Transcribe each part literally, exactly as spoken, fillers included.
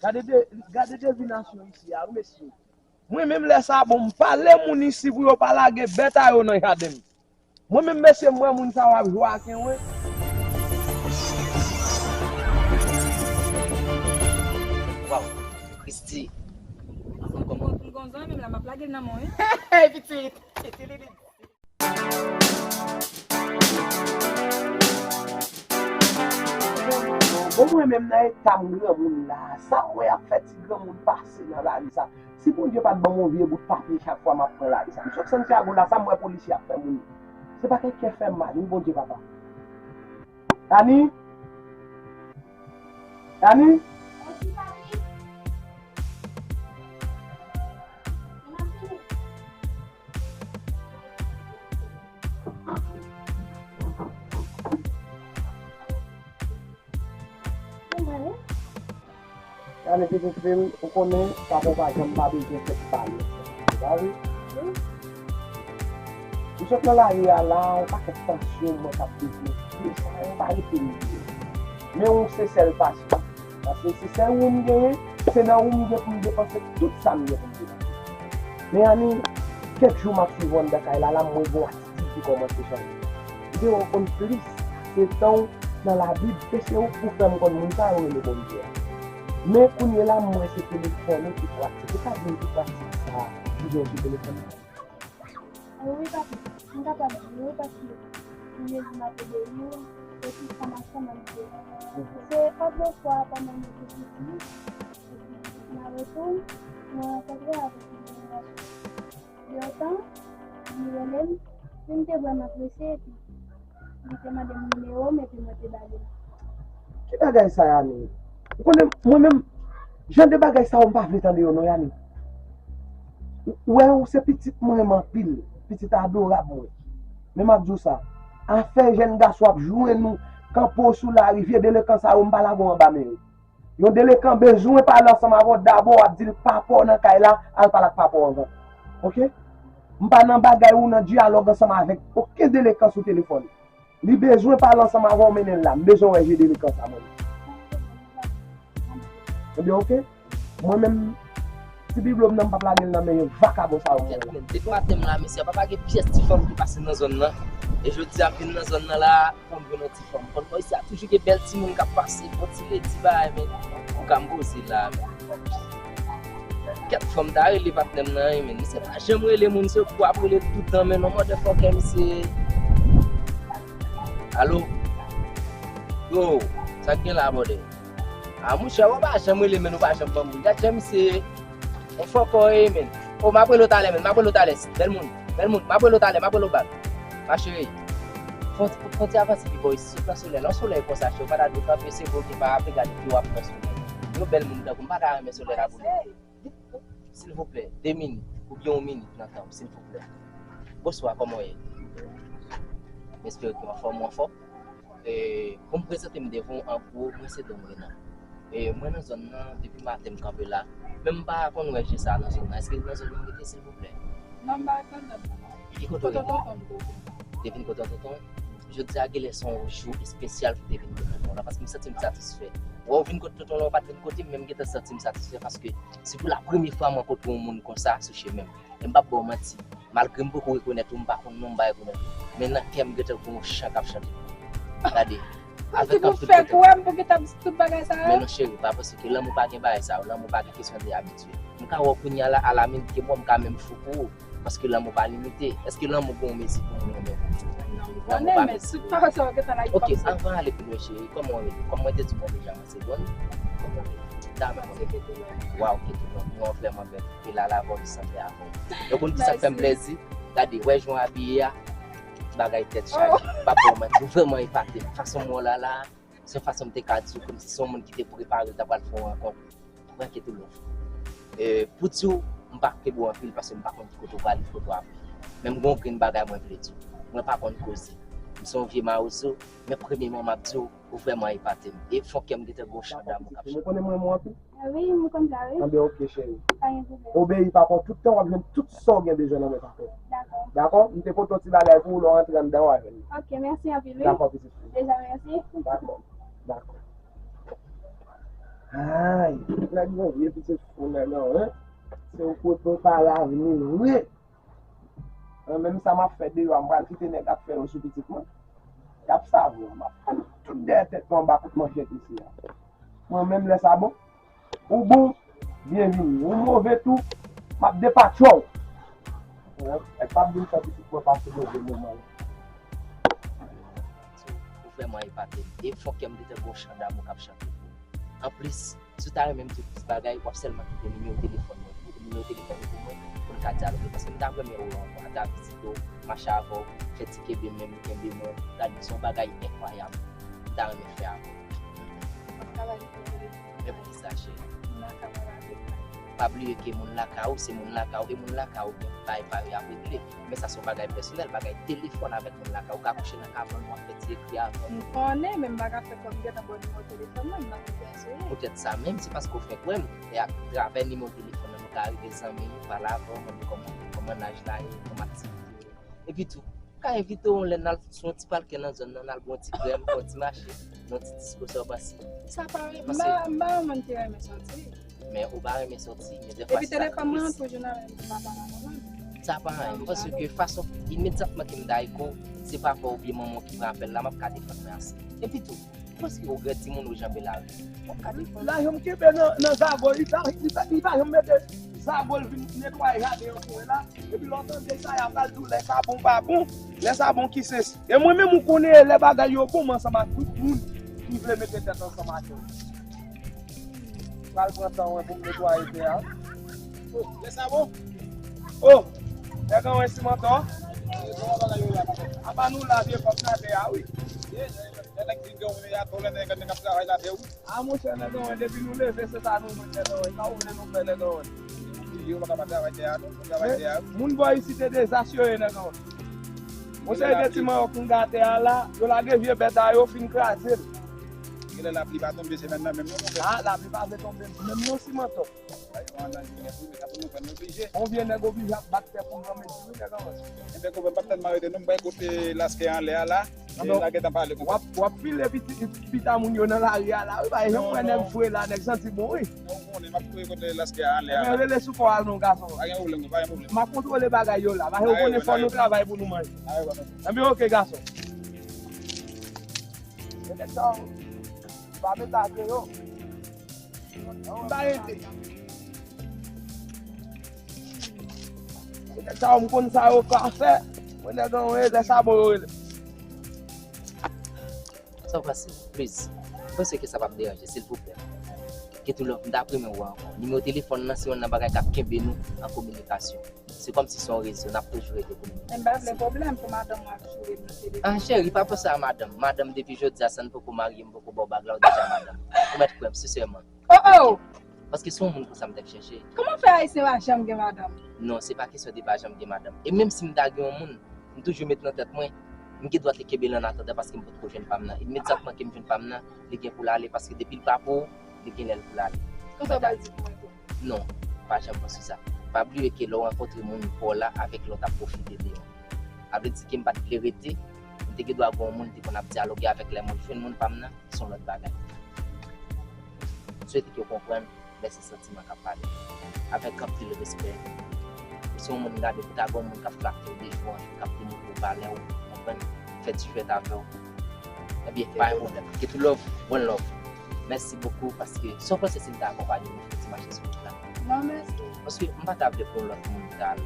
Gade de, gade devinasyon isi a, wi, mesye. Mwen menm lè sa bon, m pale moun isi pou yo pa lage bèt a yo nan jaden m. Mwen menm mesye, m wè moun sa yo ap jwe ak yon wen. Waw, Christy. Kòman? M gon zanmi m la, m ap lage l nan men w, wi. Hey, pitit. Pitit li di. Bon, mwen menm nan eta m granmoun la, sa m wè ap fè ti granmoun pase nan lari sa. Si Bondye pa t ban m yon vye bout papye chak fwa m ap pran lari sa. M sot Santiago la, sa m wè polisye ap fè moun. Se pa kèk kè fè m mal, wi Bondye papa. Dani? Dani? Gade pitit fi m, ou konnen papa w pa janm pa bezwen fèk pale. Ou pa vre? M sot nan lari a la, yon pakèt tansyon mwen k ap devlope, sa yo pa rete m byen. Men ou se sèl pasyon. Paske se sèl ou m genyen, se nan ou m gen pou m depanse tout sa m gen pou m depanse. Men Ani, kèk jou m ap swiv ou anndan kay la, la m wè gen yon atitid ki kòmanse chanje. M te wè w konn plis se tan w nan Labib, e se ou k pou fè m konn moun sa yo rele Bondye a. Men kounye la, m wè se telefòn ou ki pratik. Ou ka di m ki pratik sa ki gen sou telefòn nan? Wi, papi, m kapab di wi, paske m bezwen ap ede li, epi sa m ap fè m ap di. Se pa de fwa pandan nou te piti, epi nan retou, mwen rankontre avèk yon jèn gason. Gentan, li rele m, li te vrèman prese, epi li te mande m nimewo m, epi mwen te ba li l. Ki bagay sa, Yani? Ou konnen, mwen menm, jan de bagay sa yo, m pa vle tande yo non, Yani. Ou wè, ou se pitit mwen renmen anpil, pitit adorab mwen. Men m ap di w sa, afè jèn gason ap jwenn ou kanpe w sou lari, vye delekan sa yo, m pa lage w anba men yo. Yon delekan bezwen pale ansanm avè w, dabò w ap di l papa w nan kay la, al pale ak papa w anvan. Oke? M pa nan bagay ou nan dyalòg ansanm avèk okenn delekan sou telefòn. Li bezwen pale ansanm avè w, mennen l la. M bezwen wè je delekan sa mwen. Ebyen, oke. Mwen menm, ti biblo m nan, m p ap lage l nan men vakabon sa yo mwen la. Depi maten m la, mesye, pa pa gen pyès ti fanm ki pase nan zòn nan. E jodi a m vin nan zòn nan la, fanm jwenn yon ti fanm. Konn bò isi a toujou gen bèl timoun k ap pase, bon ti ledi bagay, men. Ou ka m poze la, men. Kèt fanm ta rele patnè m nan, men. Misye pa janm rele moun, se ou ap rele l toutan, men non motherfucker, misye. Alo? Yo, sa k gen la, brother? A, monchè, ou pa janm rele, men ou pa janm ban m moun. Gad jan misye ye. On fòkò ye, men. O, m ap rele w talè, men. M ap rele w talè. Bèl moun. Bèl moun. M ap rele w talè. M ap rele w bak. Ma chérie. Fon, fon ti avanse pi bò isi, sot nan solèy la. Yon solèy konsa, chè, ou pa ta dwe kanpe, se vre w gen pa ape, gade pi w ap pran solèy. Yo bèl moun tankou m, m pa ka renmen solèy la pou nou. Silvouplè, de minit, oubyen yon minit nan tan m, silvouplè. Bonswa, kòman w ye? M espere ke w anfòm, ou anfòm. E, pou m prezante m devan w an gwo, mwen se Dom Renan. E, mwen nan zòn nan, depi maten m kanpe la. Men m pa konn wè je sa nan zòn nan. Èske l nan zòn nan w rete, silvouplè? Non, m pa ret nan zòn nan, non. E kote w rete? Kote tonton m rete. Te vin kote tonton w? Jodi a genlè se yon jou espesyal pou te vin kote tonton w la, paske m santi m satisfè. Wè w vin kote tonton w la, w pa t vin kote m, men m gentan santi m satisfè, paske se pou la premye fwa mwen kontre yon moun konsa sou chemen m. E m p ap ba w manti, malgre m poko rekonèt ou, m pa konn non w, m pa rekonèt ou, men nan kè m gentan gen yon chan k ap chante pou ou. Gade, avèk anpil kontan. Ou fè kwè m pou gentan di tout bagay sa yo? Men non cheri, pa panse ke lanmou pa gen bagay sa yo, lanmou pa gen kesyon de abitye. M ka wè w kounye a la, a la minit ke mwen, m ka menm fou pou ou. Paske lanmou pa limite. Èske lanmou gen yon mezi pou moun renmen? Lanmou pa mezi. Ok, anvan ale pi lwen, cheri, kòman w rele? Kòm mwen te di w mwen deja, mwen se Don. Kòman w rele? Dam. Waw, Ketulon, non w vrèman bèl. E la, la, bò, li sanble avè w. Ou konn ki sa k fè m plèzi? Gade, wè jan w abiye a, bagay tèt chaje. M p ap ba w manti, ou vrèman epate m. Fason m wè w la la, se yon fason m te ka di w, kòmsi se yon moun ki te prepare l ta pral fè yon rankont. Mwen Ketulon. E, pou di w, m pa kenbe w anpil paske m pa konn ki kote w prale, ki kote w ap. Men m gen yon grenn bagay mwen vle di w. Mwen pa konn koze. M se yon vye mawozo, men premyèman m ap di w, ou vrèman epate m. E fon kè m gentan gen yon chan damou k ap chante. Ou konnen mwen renmen w anpil? Ah wi, m konn sa, wi. Anben, ok, cheri. Pa gen pwoblèm. Obeyi papa w tout tan, w ap jwenn tout sa w gen bezwen nan men papa w. Dakò. Dakò? M te pote yon ti bagay pou ou, lè w rantre anndan, w a jwenn li. Ok, mèsi anpil, wi. Dakò, pitit fi. Deja, mèsi. Dakò. Dakò. Ay, nèg move, pitit fou, nèg an, hein? Se ou kote pa lavni vre. Mwen menm sa m ap fè deyò a, m pral kite nèg ap fè yo sou pitit mwen. Y ap save w, m ap fè tout dèyè tèt mwen anba kout manchèt isi a. Mwen menm lè sa bon, ou bon, byenvini. Ou move tou, m ap depatche w. Nèg p ap vin fè pitit mwen pase move moman. Ou vrèman epate m. E fòk kè m te tankou yon chan damou k ap chante pou ou. Anplis, si w ta renmen m di w plis bagay, w ap sèlman kite nimewo telefòn mwen pou, nimewo telefòn ou pou mwen, pou n ka dyaloge. Paske m ta renmen wè w ankò, m ta vizite w, mache avè w, fè ti kenbe men m, kenbe men w, gade, se yon bagay enkwayab m ta renmen fè avè w. M ap travay pou telefòn. Men poukisa, cheri? M nan ka mwen avèk mwen. Pa bliye ke moun lakay ou se moun lakay ou, e moun lakay ou gen bagay pa yo y ap regle. Men sa se yon bagay pèsonèl, bagay telefòn avèk moun lakay ou. Ou ka kouche nan kabann ou ap fè ti ekri avè l. M konnen, men m pa ka fè kòm m gentan ba w nimewo telefòn mwen, m pa konn kiyès ou ye. Poutèt sa menm, se paske w fenk wè m, e atravè nimewo telefòn nan, nou ka rive zanmi, pale avè w, mande kòman, kòman naj la ye, kòman aktivite yo. Epi tou, m ka envite w lè n al sou yon ti palke nan zòn nan, n al bwè yon ti krèm, fè yon ti mache, yon ti disko, sa w panse? Sa pa, m pa, m pa yon moun ki renmen sòti. Men ou pa renmen sòti, men dèfwa si sa rive. Epi telefòn mwen an toujou nan men m, m pa pale avè mwen. Sa pa anyen, m panse ke fason imedyatman ke m ta eko, se papa oubyen manman w ki pran apèl la, m ap ka defann mwen ase. Epi tou, m panse ke w grèt timoun ou janbe lari. Lajan m kenbe nan, nan zago, li pa, li pa, li pa janm mete zago l vin netwaye jaden an pou mwen la. Epi lè w tande sa, y ap al tou, lè sa bon pa bon, lè sa bon ki sensi. E mwen menm ou konnen lè bagay yo bon, m ansanm ak tout moun ki vle mete tèt ansanm ak yo. Pral pran tan mwen pou m netwaye tè a. Oh, lè sa bon. Oh, nèg an wè simantò. Apa nou la vye kòb nan tè a, wi. Lè nèg fin gen yon milyato, lè nèg ap travay la tè, wi. A monchè, nèg an wè, depi nou leve, se sa nou jwenn, nèg an wè. Sa ou vle nou fè, nèg an wè? Yo pa ka pa travay tè a, non. Travay tè a. Moun bò isit te dezas yo ye, nèg an wè. Yon seri de ti manyòk m gate a la, yo lage vye bèt a yo fin kraze l. Genlè lapli pa tonbe semèn nan menm non, monchè. Ah, lapli pa vle tonbe menm non, simantò. Yon vye nèg oblije ap bat tè pou granmesi wi, nèg an wè. Enben, konpè, m p ap tann m arete non, m bay kote laskè anlè a la. E n a gentan pale konpè. W ap, w ap file piti, pita moun yo nan lari a la wi, pa janm wè nèg vre la, nèg santi bon wi. Non, ou konnen, m ap fouye kote laskè a anlè a la. Enben, rele sou kò a non, gason. Pa gen pwoblèm, pa gen pwoblèm. M ap kontwole bagay yo la, paske ou konnen fò nou travay pou nou manje. Enben, oke, gason. Se nèg sa yo, pa met lage yo. M pa rete. Se nèg sa yo, m konn sa yo ka fè. Mwen nèg an, lè sa bon yo rele. Sa w panse? Please. M panse ke sa p ap deranje, silvouplè. Get to love, m t ap renmen wè ankò. Nimewo telefòn nan se youn nan bagay k ap kenbe nou an kominikasyon. Se kòmsi se yon rezo, n ap toujou rete pou nou. Men m pa vle pwoblèm pou madanm mwen ap joure m nan telefòn. Ah, cheri, pa panse a madanm. Madanm, depi jodi a, san n poko marye, m poko ba w bag la, w deja madanm. Ou mèt kwè m, sensèman. Oh, oh! Paske se yon moun konsa m t ap chèche. Kòman fè Ayisyen pa janm gen madanm? Non, se pa kesyon de pa janm gen madanm. E menm si m ta gen yon moun, m toujou met nan tèt mwen, m gen dwa te kenbe l an atandan paske m potko jwenn pa m nan. Imedyatman ke m jwenn pa m nan, li gen pou l ale paske depi l pa pou ou, li gen lè l pou l ale. Konsa w pral di pou mwen tou? Non, pa janm panse sa. Pa bliye ke lè w rankontre moun pa w la, avèk lè w t ap pwofite de yo. Sa vle di ke m pa t vle rete, m te gen dwa gen yon moun m te konn ap dyaloge avèk lè mwen jwenn moun pa m nan, se yon lòt bagay. M swete ke w konprann lè se santiman k ap pale. Avèk anpil respè, ou se yon moun m gade pou ta gen yon moun k ap flate w de jou an jou, k ap demoutre w valè w, konprann, fè ti jwèt avè w. Ebyen, pa gen pwoblèm. Get to love, one love. Mèsi bokou, paske sa w panse si m ta akonpaye w fè ti mache sou wout la? Non, mèsi. Paske m pa ta vle pou yon lòt moun ta al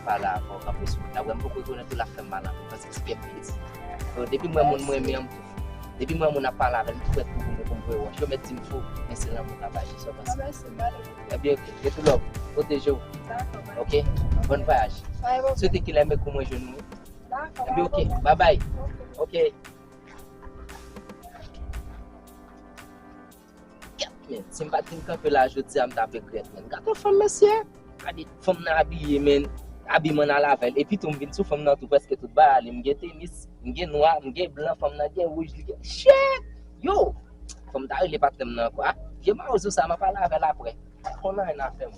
pale avè w, kanpe sou wout la. Wè, m poko rekonèt ou, l ap fè m mal anpil, paske se kè m piti. Donk, depi m wè moun m renmen an, m tou fou. Depi m wè moun ap pale avè l, m tou prèt pou goumen pou m voye wòch. Yo mèt di m fou, men se lanmou k ap aji, sa w panse? Non, mèsi, m pa vle. Ebyen, oke. Get to love. Pwoteje w. Dakò, bye. Oke? Bòn vwayaj. Swete ke lè m eko mwen jwenn ou. Dakò, pa gen pwoblèm. Ebyen, oke. Bye bye. Oke. Oke. Gad, men, si m pa t vin kanpe la jodi a, m t ap regrèt, men. Gad yon fanm, mesye. Gade fanm nan abiye, men. Abiman nan al avè l. Epi tou, m vin sou fanm nan tou, prèske tout bagay li. M gen tenis, m gen nwa, m gen blan, fanm nan gen wouj, li gen, shit! Yo! Fò m ta rele patnè m nan ankò. Ah, vye mawozo sa, m ap pale avè l aprè. Konn anyen nan afè m.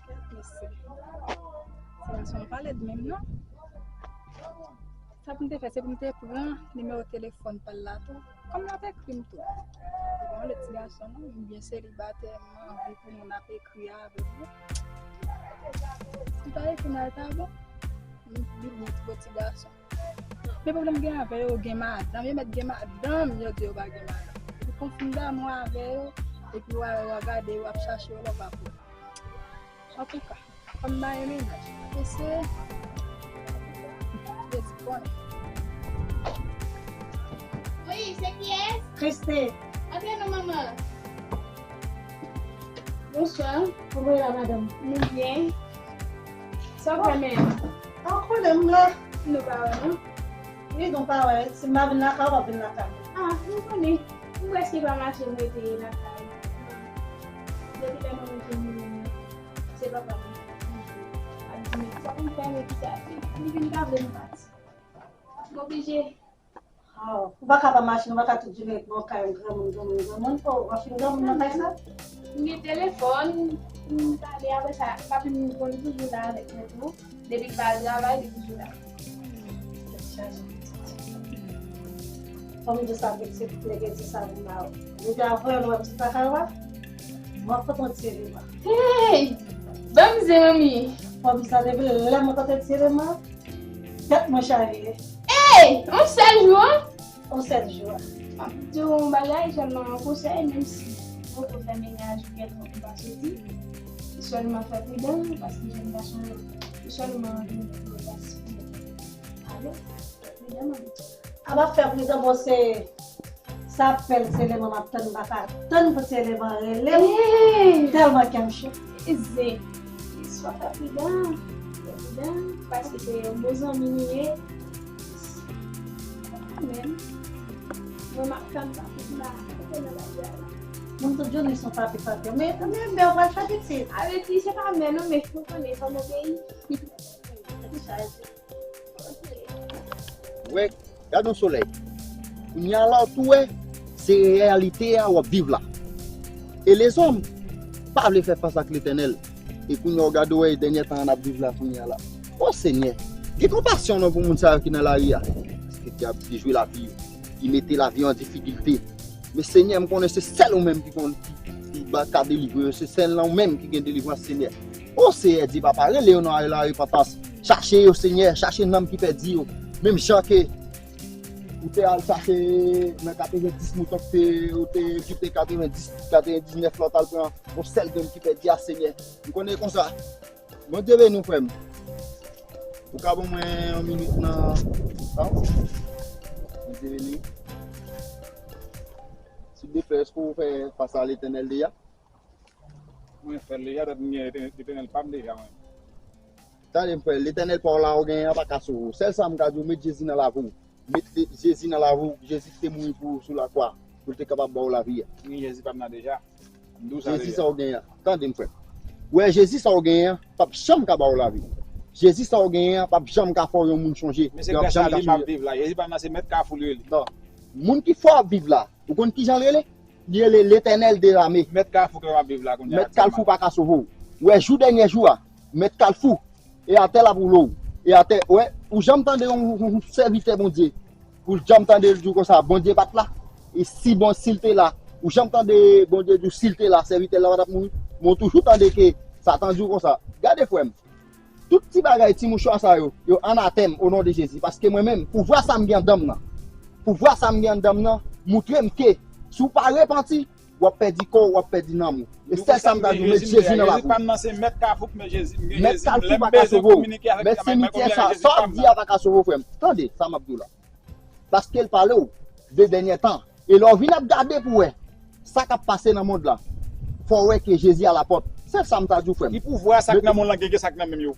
Kèt mesye. Se pa sa w pale d menm non. nimewo telefòn pa l la tou. Kòm l ap ekri m tou. Li pa yon lòt ti gason non, m byen selibatè, m anvi pou moun ap ekri avè m. Si l ta ekri m la, l ta bon. M li byen pou ti gason. Men pwoblèm gen avè yo, gen madanm, yo mèt gen madanm, yo di yo pa gen madanm. Epi konn fin damou avè yo, epi w a, w a gade yo ap chache yo lè w pa pou. Antouka, kòm m pa gen mennaj, eseye. Jezi konnen. Wi, se kiyès? Christine. Antre non, manman. Bonswa. Kòman w ye la, madanm? Nou byen. Sa w fè menm? An konnen m la. Nou pa wè non. Wi, nou pa wè. Si m pa vin lakay ou, w ap vin lakay mwen. Ah, nou konnen. M prèske pa mache, m rete lakay. Depi lè mwen rete mwen, se papa m ap di m sa pou m fè, men ki sa, li vin pa vle m pati. M oblije. Ah, ou pa ka pa mache, ou pa ka tout jounen ret nan kay yon granmoun, granmoun, granmoun. Oh, w ap fin granmoun nan kay sa? M gen telefòn, m pale, apre sa, papi m konn toujou la avèk mwen tou. Depi l pa al travay, li toujou la. Tèt chaje pitit. Fò m di sa pitit, nèg yo di sa pou m ba ou. Depi avan yon lòt pitit pa ka wè, m ap kontan tire m. Hey! Ban m zen, manmi. Fò m di sa depi lè mwen kontan tire m, tèt mwen chaje. Hey! Yon sèl jou, an? Yon sèl jou a. M ap di w yon bagay, sèlman yon konsèy, menm si ou poko fè mennaj ou gen twòp ou pa soti, sèlman fè pridan, paske jèn gason yo, yo sèlman anvi met yo gaspiye. Alò, fè pridan, m ap di w. A m ap fè pridan, bon, se sa apèl se lè m ap tann, m pa ka tann pou se lè m rele m, tèlman kè m cho. Zen, swa fè pridan, fè pridan, paske se yon bon zanmi li ye. Amèn. Mwen, m ap tann sa pou m la, pou m la, la, la. Moun tout jounen se yon papi, papi. Men, men, men, w pral fè pitit. A vle di, se pa mè non, men, ou konnen, fò m obeyi. Wè, gad yon solèy. Kounye a la, w tou wè, se reyalite a w ap viv la. E lezòm pa vle fè fas ak Letènèl. E kounye a, w gade, w wè, dènyè tan an ap viv la, kounye a la. O Senyè, gen konpasyon non pou moun sa yo ki nan lari a. Paske dyab ki jwe lavi yo, ki mete lavi yo an difikilte. Men Senyè, m konnen se sèl ou menm ki konn, ki, ki ba, ka delivre yo. Se sèl nan ou menm ki gen delivrans, Senyè. O Senyè Dye, papa, rele yo nan larepantans. Chache yo, Senyè, chache nanm ki pèdi yo. Menm jan ke ou te al chache nan katrevenndis mouton ki te, ou te kite katrevenndis, katrevendiznèf la, ou t al pran yon sèl grenn ki pèdi a, Senyè. M konnen konsa. Bondye beni w, frè m. Ou ka ban mwen yon minit nan tan w? Bondye beni w. Silvouplè, èske w fè fas a Letènèl deja? Mwen fè l deja, dat m gen Letènèl pa m deja, mwen. Tande m, frè, Letènèl pa w la ou genyen an pa ka sove w. Sèl sa m ka di w, met Jezi nan lavi w. Met Jezi nan lavi w, Jezi ki te mouri pou ou sou lakwa, pou l te kapab ba w lavi a. M gen Jezi pa m nan deja. M di w sa deja. Jezi sa w genyen an. Tande m, frè. Ou wè, Jezi sa w genyen an p ap janm ka ba w lavi. Jezi sa w genyen an p ap janm ka fè w yon moun chonje. Men se grasa li m ap viv la. Jezi pa m nan, se mèt Kafou li rele. Non. Moun ki fè w ap viv la, ou konn ki jan l rele? Li rele Letènèl de lame. Mèt Kafou ke m ap viv la kounye a. Mèt Kalfou pa ka sove w. Ou wè, jou dènye jou a, Mèt Kalfou, e atè l ap woule w. E atè, wè, ou janm tande yon, yon, yon sèvitè Bondye, ou janm tande l di w konsa, Bondye pa t la? E si bon, si l te la, ou janm tande Bondye di w si l te la, sèvitè l la pa t ap mouri? Men w toujou tande ke Satan di w konsa. Gade, frè m, tout ti bagay, ti mouchwa sa yo, yo anatèm o non de Jezi. Paske mwen menm, pouvwa sa m gen anndan m nan, pouvwa sa m gen anndan m nan, moutre m ke si w pa repanti, w ap pèdi kò w, w ap pèdi nanm ou. E sèl sa m ta di w, met Jezi nan lavi w. Jezi pa m nan, se mèt Kafou k mèt Jezi. M gen Jezi, lè m bezwen kominike avèk Jezi pa m nan. Mèt Kafou pa ka sove w. Mèt Simithye sa, sa w ap di a pa ka sove w, frè m. Tande sa m ap di w la. Paske l pale w de dènye tan. E lè w vin ap gade pou w wè sa k ap pase nan mond la, fò w wè ke Jezi a la pòt. Sèl sa m ta di w, frè m. Ki pouvwa sa k nan mond lan gen ke sa k nan men m yo?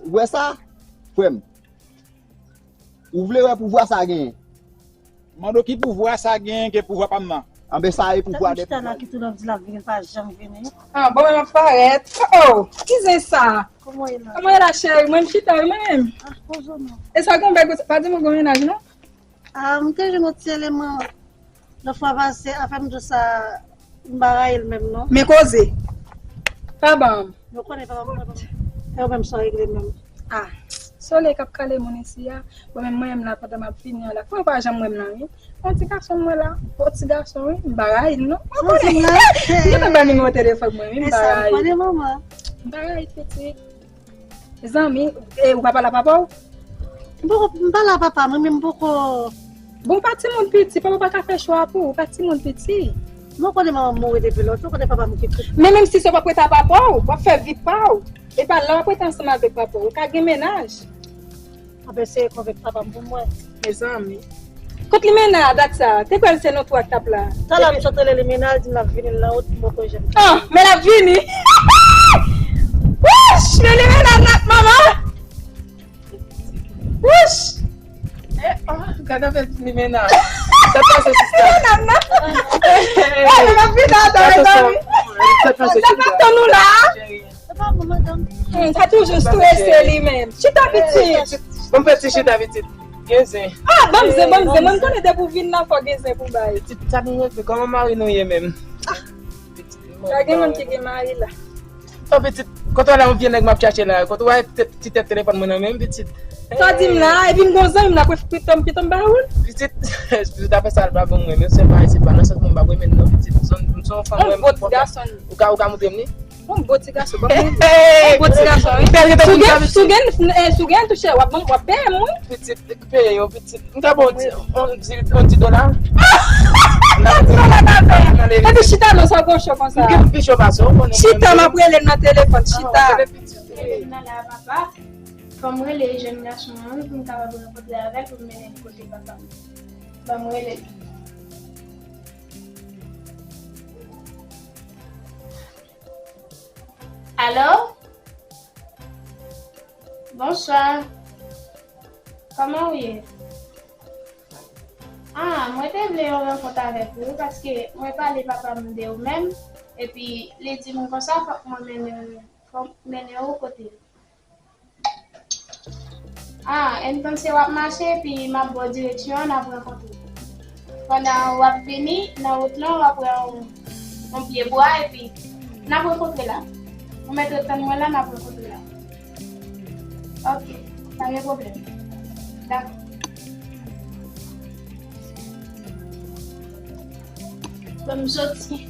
Ou wè sa, frè m? Ou vle wè pouvwa sa genyen? Mande w ki pouvwa sa genyen ke pouvwa pa m nan. Anben sa e pouvwa de pouvwa. Ki tou l ap di l ap vini, l pa janm vini. Ah, bon, mwen m ap parèt. Oh, oh, ki zen sa? Kòman w ye la? Kòman w ye la, cheri? Mwen m chita, wi, mwen menm. Ah, poze w non. E sa gon bèg, pa di mwen gon mennaj, non? Ah, m te jwenn yon ti eleman lòt fwa pase, afè m di w sa, m pa rayi l menm, non. Men koze. Pa ban m. Yo konnen papa mwen, e yo menm sa regle menm. Ah, Solèy k ap kale moun isi a. Bon, menm mwen menm la, pandan m ap vini an la, kòman w pa janm wè m nan, wi? Yon ti gason m wè la, bon ti gason, wi, m pa rayi l non. Mwen konnen. Li gentan ban nimewo telefòn mwen, wi, m pa rayi l. M pa rayi l, pitit. Zanmi, e, ou pa pale a papa w? M poko, m pale a papa mwen, men m poko. Bon, ou pa timoun piti, papa w pa ka fè chwa pou ou, ou pa timoun piti. Mwen konnen manman m mouri depi lontan, ou konnen papa m ki tout. Men menm si se w p ap rete a papa w, w ap fè vi pa w. E pa lè w ap rete ansanm avèk papa w, ou ka gen mennaj. Ap eseye konvenk papa m pou mwen. Mezanmi. Kot Limena a dat sa? Te kwè l se nou twa k t ap la. Talè m sot rele Limena, l di m l ap vini, l nan wout, m poko jwenn. Ah, men l ap vini. Wouch, men Limena nat, manman. Wouch. Eh, ah, gad avèk Limena. Sa t pase, sista? Limena nat. Eh, men l ap vini, atann, mezanmi. Sa t pase, sista? Tann nou la. Cheri. Hmm, sa toujou strese li menm. Chita pitit. Bon, fè ti chita pitit. Gen zen. Ah, ban m zen, ban m zen. Mwen konnen depi w vin nan fò gen zen pou bay. Pitit, sa nou regle? Kòman mari nou ye menm? Pitit, pa gen moun ki gen mari la. Oh, pitit, kote w la yon vye nèg m ap chache la? Kote w wè ti tèt telefòn mwen nan men m, pitit? Sa w di m la, epi m gon zanmi m la, kwe pitom, pitom ba ou l? Pitit, pitit afè sa l pa bon mwen, men se pa, se pa nan sans mwen m pa renmen l non, pitit. M se yon fanm, yon bon ti gason. Ou ka, ou ka montre m li? Yon bon ti gason, bon, yon bon ti gason, wi. Si w gen, si w gen, eh, si w gen touche, w ap, w ap peye m, wi. Pitit, peye yo, pitit. M ka ba w ti, yon ti, yon ti dola. Yon ti dola ka fè. Epi chita non, sa w gon cho konsa. M gen pi cho pase w, konnen. Chita, m ap rele l nan telefòn, chita. Rele m nan la, papa. Fò m rele jèn gason an, wi, pou m kapab rankontre avè l, pou m mennen l kote papa m. Ban m rele l. Alo? Bonswa. Kòman w ye? Ah, mwen te vle yon rankont avèk ou, wi, paske mwen pale papa m de ou menm, epi li di m konsa fòk mwen mennen, fòk mennen ou kote l. Ah, enben se w ap mache, epi m ap ba w direksyon an, n ap rankontre. Pandan w ap vini, nan wout lan, w ap wè yon, yon pye bwa, epi n ap rankontre la. Ou mèt ret tann mwen la, n ap rankontre la. Ok, pa gen pwoblèm. Dakò. Bon, m soti.